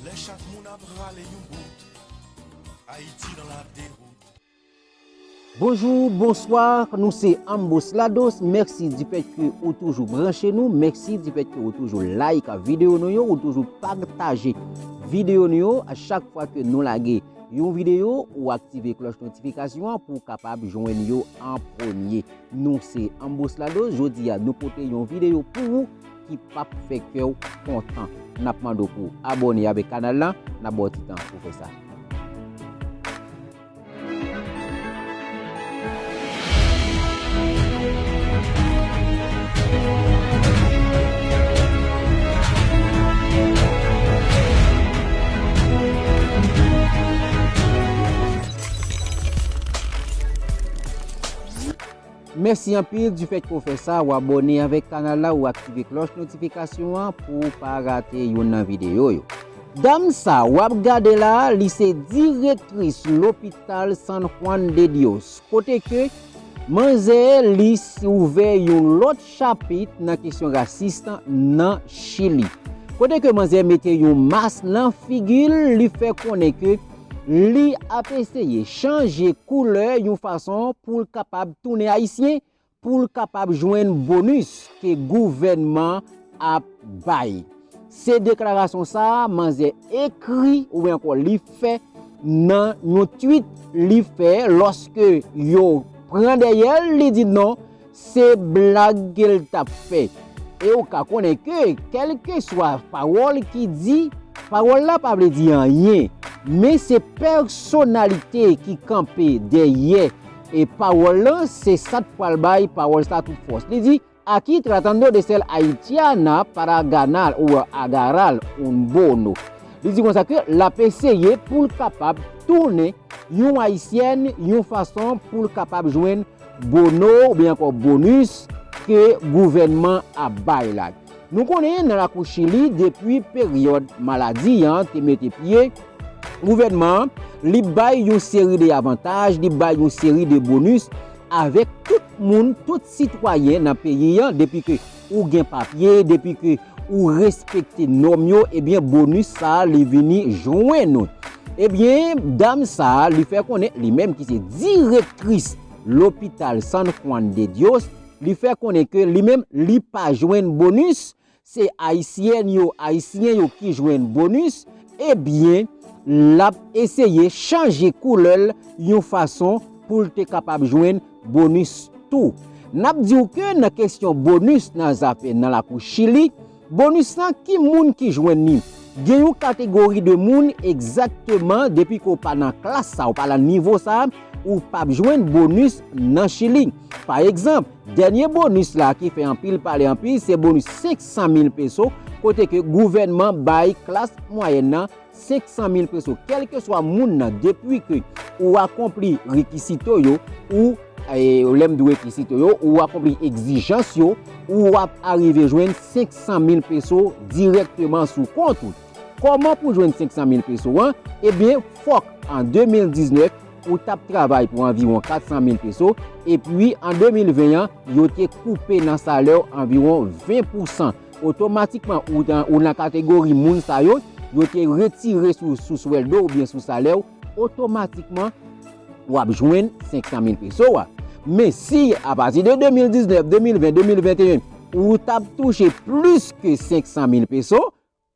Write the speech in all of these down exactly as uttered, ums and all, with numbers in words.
Lè chak moun ap rale yon bout, Ayiti nan la dewout. Bonjou, bonswa, nou se Ambos Lados. Mèsi difèt ke ou toujou branche nou. Mèsi difèt ke ou toujou like videyo nou yo, ou toujou pataje videyo nou yo. A chak fwa ke nou lage yon videyo, ou aktive klòch notifikasyon an pou w kapab jwenn yo an premye. Nou se Ambos Lados. Jodi a, nou pote yon videyo pou ou ki p ap fè kè w kontan. N ap mande w pou w abòne avèk kanal la. N ap ba w ti tan pou w fè sa. Mèsi anpil difèt ke w fè sa, w abòne avèk kanal la, ou aktive klòch notifikasyon an pou w pa rate youn nan videyo yo. Dam sa w ap gade la, li se direktris lopital San Juan de Dios, kote ke manzè li ouvè yon lòt chapit nan kesyon rasis nan Chili. Kote ke manzè mete yon mas nan figi l, li fè konnen ke li ap eseye chanje koulè yon fason pou l kapab tounen ayisyen, pou l kapab jwenn bonis ke gouvènman ap bay. Se deklarasyon sa a manzè ekri oubyen ankò li fè nan yon tweet li fè lòske yo pran dèyè l, li di non, se blag ke l t ap fè. E ou ka konnen ke kèlkeswa pawòl ki di, pawòl la pa vle di anyen, men se pèsonalite ki kanpe dèyè e pawòl lan, se sa t pral bay pawòl sa tout fòs. Li di, aquí tratando de ser haitiana para ganar o agarrar un bono. Li di konsa ke l ap eseye pou l kapab tounen yon ayisyèn yon fason pou l kapab jwenn bono oubyen ankò bonis ke gouvènman ap bay la. Nou konnen nan lakou Chili, depi peryòd maladi an te mete pye, gouvènman an, li bay yon seri de avantaj, li bay yon seri de bonis avèk tout moun, tout sitwayen nan peyi an, depi ke ou gen papye, depi ke ou respekte nòm yo, ebyen bonis sa a li vini jwenn ou. Ebyen, dam sa a, li fè konnen, li menm ki se direktris lopital San Juan de Dios, li fè konnen ke li menm, li pa jwenn bonis, se ayisyèn yo, ayisyen yo ki jwenn bonis, ebyen, l ap eseye chanje koulè l yon fason pou l te kapab jwenn bonis tou. N ap di w ke nan kesyon bonis nan zafè nan lakou Chili, bonis lan, ki moun ki jwenn li? Gen yon kategori de moun egzakteman, depi ke w pa nan klas sa, w pa nan nivo sa, ou p ap jwenn bonis nan Chili. Pa egzanp, dènye bonis la ki fè anpil pale anpil, se bonis senk san mil peso, kote ke gouvènman bay klas mwayèn nan senk san mil peso, kèlkeswa moun nan, depi ke ou akonpli rekisito yo, ou, e, lè m di rekisito yo, ou akonpli egzijans yo, ou ap arive jwenn senk san mil peso dirèkteman sou kont ou. Kòman pou jwenn senk san mil peso an? Ebyen, fòk an de mil diznèf, ou t ap travay pou anviwon kat san mil peso, epi an de mil ven an, yo te koupe nan salè w anviwon ven pousan. Otomatikman, ou nan, ou nan kategori moun sa yo, yo te retire sou, sou swèldo oubyen sou salè w, otomatikman, w ap jwenn senk san mil peso a. Men si, apati de de mil diznèf, de mil ven, de mil venteyen, ou t ap touche plis ke senk san mil peso,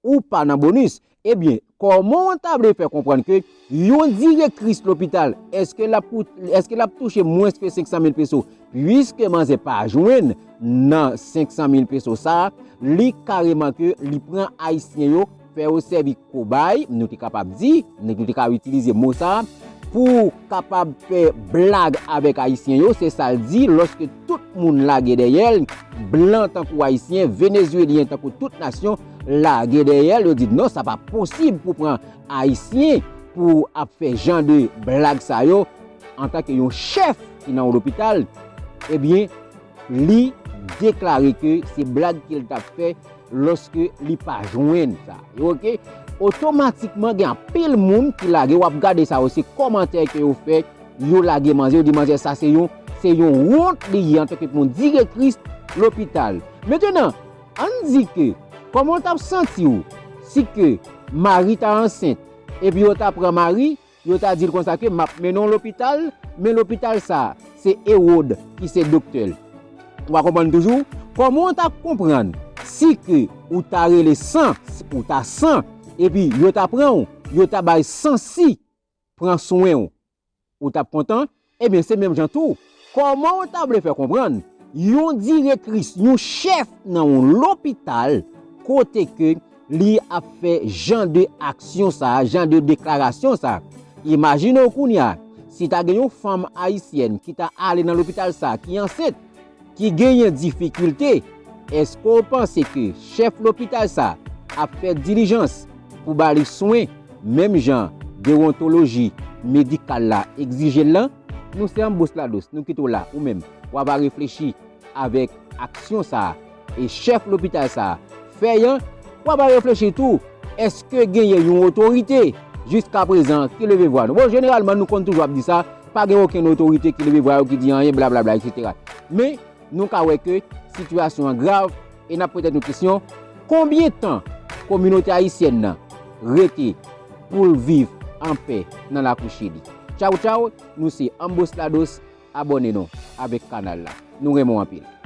ou pa nan bonis. Ebyen, kòman w ta vle fè konprann ke yon direktris lopital, èske l ap kout-, èske l ap touche mwens ke senk san mil peso? Piske manzè pa jwenn nan senk san mil peso sa a, li kareman ke li pran ayisyen yo, fè yo sèvi kobay, nou te kapab di, nou te ka itilize mo sa a, pou kapab fè blag avèk ayisyen yo, se sa l di, lòske tout moun lage dèyè l, blan tankou ayisyen, venezwelyen tankou tout nasyon lage dèyè l, yo di non, sa pa posib pou pran ayisyen pou ap fè jan de blag sa yo, antanke yon chèf ki nan yon lopital, ebyen, li deklare ke se blag ke l t ap fè lòske li pa jwenn sa. E oke, otomatikman gen anpil moun ki lage, w ap gade sa yo, se kòmantè ke yo fè, yo lage manzè, yo di manzè sa se yon, se yon wont li ye antanke pou yon direktris lopital. Mentenan, ann di ke, kòman w t ap santi w si ke Mari ta ansent, epi yo ta pran Mari, yo ta di l konsa ke m ap mennen w lopital, men lopital sa, se Ewòd ki se doktè l. Ou a konprann toujou? Kòman w ta konprann si ke ou ta rele san, ou ta san, epi yo ta pran w, yo ta bay san si pran swen w? Ou t ap kontan? Ebyen, se menm jan tou. Kòman w ta vle fè konprann yon direktris, yon chèf nan yon lopital, kote ke li ap fè jan de aksyon sa, jan de deklarasyon sa? Imajine w kounye a, si ta gen yon fanm ayisyèn ki ta ale nan lopital sa, ki ansent, ki genyen difikilte, èske w panse ke chèf lopital sa ap fè dilijans pou ba li swen, menm jan dewontoloji medikal la egzije l lan? Nou se Anbos Lados, nou kite w la, ou menm, w ava reflechi avèk aksyon sa a, e chèf lopital sa a fè y an, w ava reflechi tou, èske genyen yon otorite jiskaprezan ki leve vwa nou? Bon, jeneralman, nou konn toujou ap di sa, pa gen okenn otorite ki leve vwa yo, ki di anyen, blablabla, etsetera. Men, nou ka wè ke sitiyasyon an grav, e n ap poze tèt nou kesyon, konbyen tan kominote ayisyèn nan rete pou l viv anpè nan lakou Chili? Tchaw, tchaw, nou se Anbos Lados, abòne nou avèk kanal la. Nou renmen w anpil.